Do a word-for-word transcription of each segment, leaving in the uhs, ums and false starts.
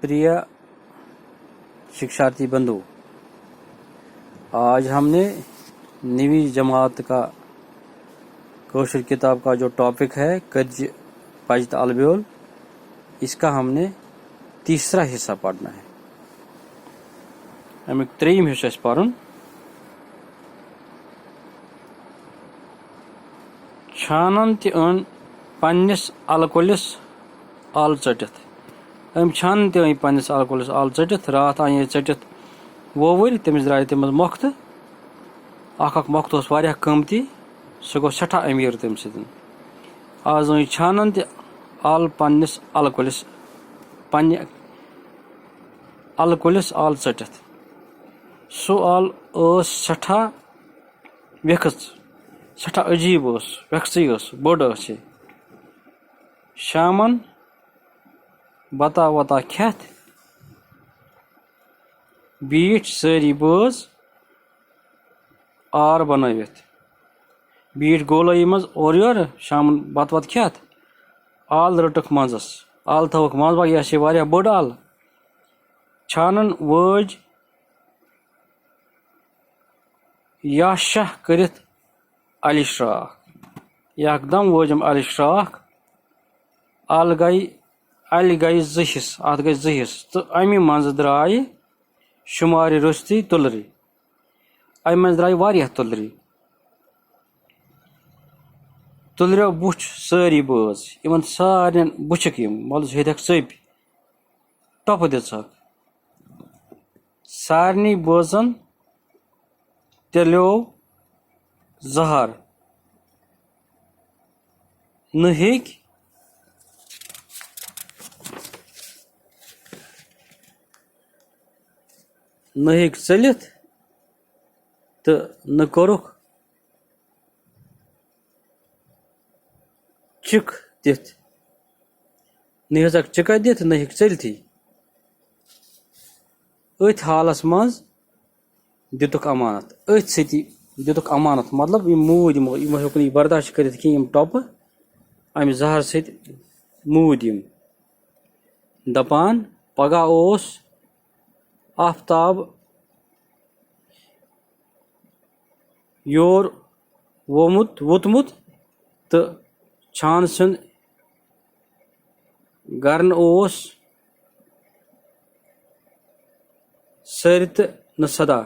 प्रिय शिक्षार्थी बंधु, आज हमने नवीं जमात का कौशल किताब का जो टॉपिक है, कज पज त अलब्योल, इसका हमने तीसरा हिस्सा पढ़ना है। اَمیُک ترٛیٚیِم حصہٕ آسہِ پَرُن۔ چھانن تہِ أنۍ پننِس الہٕ کُلِس ال ژٔٹِتھ۔ أمۍ چھانن تہِ أنۍ پننِس الہٕ کُلِس ال ژٔٹِتھ۔ راتھ اَنے ژٔٹِتھ وووُرۍ، تٔمِس درٛایہِ تَمہِ منٛز مۄختہٕ۔ اکھ اکھ مۄختہٕ اوس واریاہ قۭمتی، سُہ گوٚو سٮ۪ٹھاہ أمیٖر تَمہِ سۭتۍ۔ آز أنۍ چھانن تہِ ال پننِس الہٕ کُلِس، پننہِ الہٕ کُلِس ال ژٔٹِتھ۔ سُہ ال ٲس سٮ۪ٹھاہ ویکھٕژ، سٮ۪ٹھاہ عجیٖب ٲس، ویکھژٕے ٲس، بٔڑ ٲس یہِ۔ شامن بتا وتا کھٮ۪تھ بیٖٹھۍ سٲری بٲژ آر بنٲوِتھ۔ بیٖٹھۍ گولٲیی منٛز اورٕ یورٕ، شامن بتہٕ وتہٕ کھٮ۪تھ آل رٔٹٕکھ منٛزس۔ آل تھٲوٕکھ منٛز باگ، یہِ ہسا چھِ واریاہ بٔڑ آل۔ چھانن وٲج یا شاہ کٔرِتھ الہِ شراکھ۔ یکدم وٲجم الہِ شراکھ۔ ال گٔے، الہِ گٔے زٕ حصہٕ، اتھ گٔے زٕ حصہٕ، تہٕ امہِ منٛزٕ درٛایہِ شُمارِ روٚستُے تُلرِ۔ امہِ منٛزٕ درٛایہِ واریاہ تُلرِ۔ تُلریو بُچھ سٲری بٲژ، یِمن سارنٮ۪ن بُچھِکھ یِم، مۄلُس ہیٚتٮ۪کھ ژٔپۍ، ٹۄپہٕ دِژہکھ۔ سارنٕے بٲژن تیلیو زہر۔ نہ ہیٚکۍ، نہ ہیٚکۍ ژٔلِتھ تہٕ نہ کوٚرُکھ چِک دِتھ۔ نہ ہیٚژکھ چِکہ دِتھ، نہ ہیٚکۍ ژٔلتھٕے۔ أتھۍ حالس منٛز دِتُکھ امانت، أتھۍ سۭتی دِتُکھ امانت، مطلب، یِم موٗدۍ یِمو، یِمو ہیوٚک نہٕ یہِ برداشت کٔرِتھ کینٛہہ، یِم ٹۄپہٕ امہِ زہر سۭتۍ موٗدۍ یِم۔ دپان، پگاہ اوس آفتاب یور وومُت، ووتمُت، تہٕ چھان سُنٛد گرن اوس سٲرِ تہٕ نہٕ صدا۔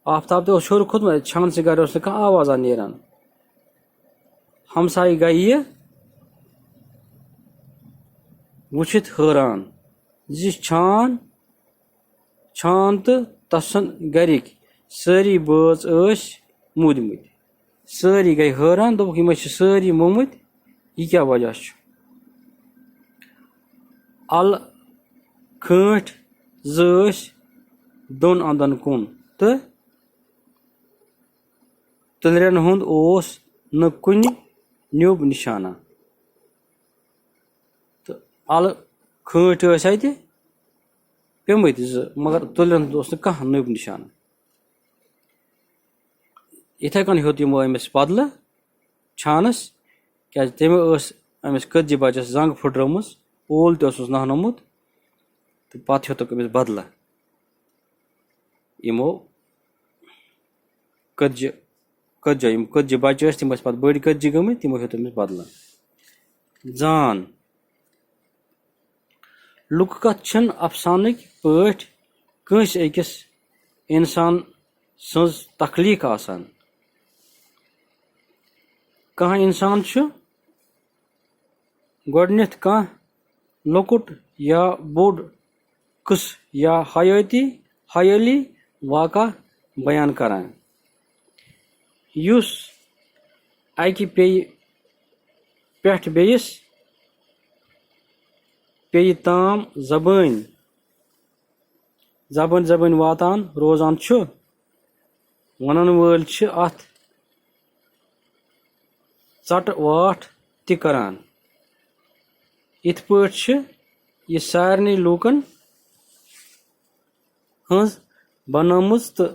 آفتاب تہِ اوس ہیوٚر کھوٚتمُت، چھان سٕنٛدِ گرِ اوس نہٕ کانٛہہ آوازا نیران۔ ہمسایہِ گٔیہِ یہِ وٕچھِتھ حٲران زِ چھان، چھان تہٕ تسُنٛد گرِکۍ سٲری بٲژ ٲسۍ موٗدمٕتۍ۔ سٲری گٔے حٲران، دوٚپُکھ، "یِم ٲسۍ چھِ سٲری مومٕتۍ، یہِ کیٛاہ وجہ چھُ؟" الہٕ کھٲنٛٹھۍ زٕ ٲسۍ دۄن اَنٛدَن کُن تہٕ تُلرٮ۪ن ہُنٛد اوس نہٕ کُنہِ نیوٗب نِشانہ۔ تہٕ الہٕ کھٲنٛٹھۍ ٲسۍ اَتہِ پیٚمٕتۍ زٕ، مگر تُلرٮ۪ن ہُنٛد اوس نہٕ کانٛہہ نیوٗب نِشانہ۔ یِتھَے کٔنۍ ہیوٚت یِمو أمِس بدلہٕ چھانَس، کیٛازِ تٔمۍ ٲس أمِس کٔتجہِ بَچَس زنٛگ پھٕٹرٲومٕژ، اوٗل تہِ اوسُس نَہنومُت، تہٕ پَتہٕ ہیوٚتُکھ أمِس بدلہٕ۔ یِمو کٔتجہِ، کٔتجہِ، یِم کٔتجہِ بَچہٕ ٲسۍ، تِم ٲسۍ پَتہٕ بٔڑۍ کٔتجہِ گٔمٕتۍ، تِمو ہیوٚت أمِس بدلہٕ۔ زان۔ لُکہٕ کتھ چھِنہٕ افسانٕکۍ پٲٹھۍ کٲنٛسہِ أکِس انسان سٕنٛز تخلیٖق آسان۔ کانٛہہ انسان چھُ گۄڈٕنیتھ کانٛہہ لۄکُٹ یا بوٚڑ قٕصہٕ یا حیٲتی، حیٲلی واقعہ بیان کران، یُس اکہِ پیٚیہِ پٮ۪ٹھ بیٚیِس پیٚیہِ تام زبٲنۍ، زبٲنۍ زبٲنۍ واتان روزان چھُ۔ وَنَن وٲلۍ چھِ اَتھ ژَٹہٕ واٹھ تہِ کران۔ یِتھ پٲٹھۍ چھِ یہِ سارنٕے لوٗکَن ہٕنٛز بنٲومٕژ تہٕ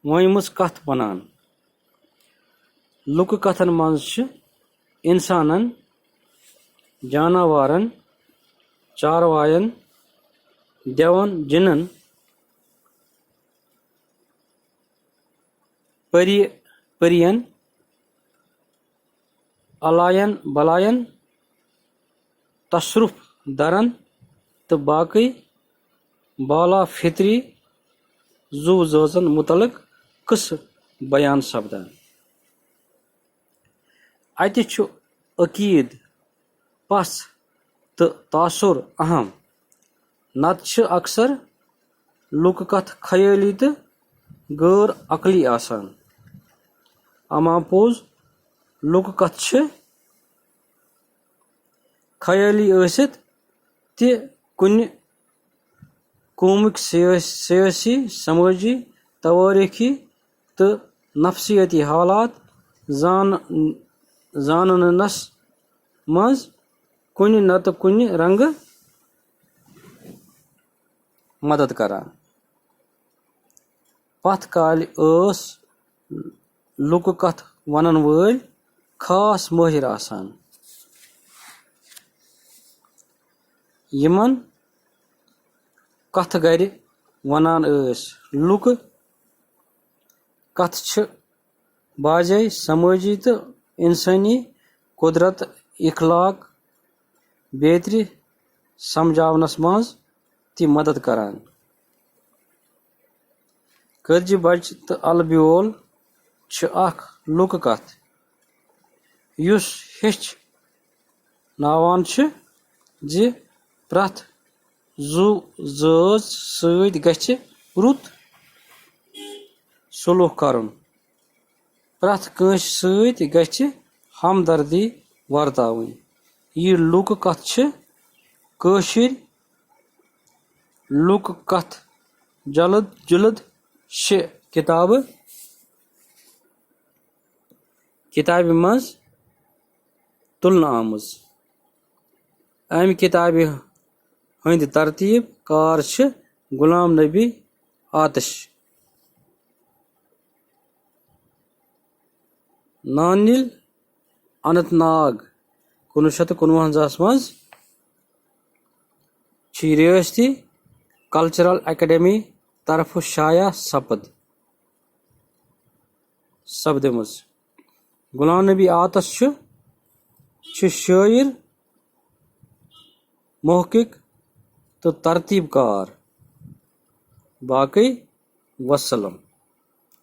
ؤنمٕژ کتھ بنان۔ لُکہٕ کتھن منٛز چھِ انسانن، جاناوارن، چارواین، دیون جنن، پری پرین، الاین بلاین، تصرف درن تہٕ باقی بالا فطری زُو زٲژن متعلق قصہٕ بیان سپدان۔ اتہِ چھُ عقیدٕ، پژھ تہٕ تاثر اہم، نتہٕ چھِ اکثر لوٗکہٕ کتھٕ خیٲلی تہٕ غٲر عقلی آسان۔ اما پوٚز، لوٗکہٕ کتھٕ چھِ خیٲلی ٲسِتھ تہِ کُنہِ قومٕکۍ سیٲس-، سیٲسی، سمٲجی، توٲریخی تہٕ نفسیٲتی حالات زان-، زاننس منٛز کُنہِ نتہٕ کُنہِ رنگہٕ مدد کران۔ پتھ کالہِ ٲس لوٗکہٕ کتھٕ ونن وٲلۍ خاص مٲہِر آسان، یِمن کتھٕ گرِ ونان ٲسۍ۔ لوٗکہٕ کتھٕ چھِ بعضے سمٲجی تہٕ انسٲنی قدرت، اخلاق، بیترِ سمجھاونس منٛز تہِ مدد کران۔ کٔرجہِ بچہِ تہٕ الہٕ بیول چھِ اکھ لوٗکہٕ کتھ، یُس ہیٚچھناوان چھِ زِ پرٛٮ۪تھ زُو زٲژ سۭتۍ گژھِ رُت سلوک کرُن۔ پرٛٮ۪تھ کٲنٛسہِ سۭتۍ گژھِ ہمدردی ورتاوٕنۍ۔ یہِ لوٗکہٕ کتھ چھِ کٲشِر لوٗکہٕ کتھ جلد جلد شےٚ کتابہٕ کتابہِ منٛز تُلنہٕ آمٕژ۔ امہِ کتابہِ ہٕنٛدۍ ترتیب کار چھِ غلام نبی آتش، نانیل اننت ناگ، کُنوُہ شیٚتھ تہٕ کُنوَنزاہس منٛز چھِ یہِ ریاستی کلچرل اکیڈمی طرفہٕ شایع سپد سپدمٕژ۔ غلام نبی آتش چھُ چھُ شٲعر، محقق تہٕ ترتیب کار۔ باقٕے وسلم۔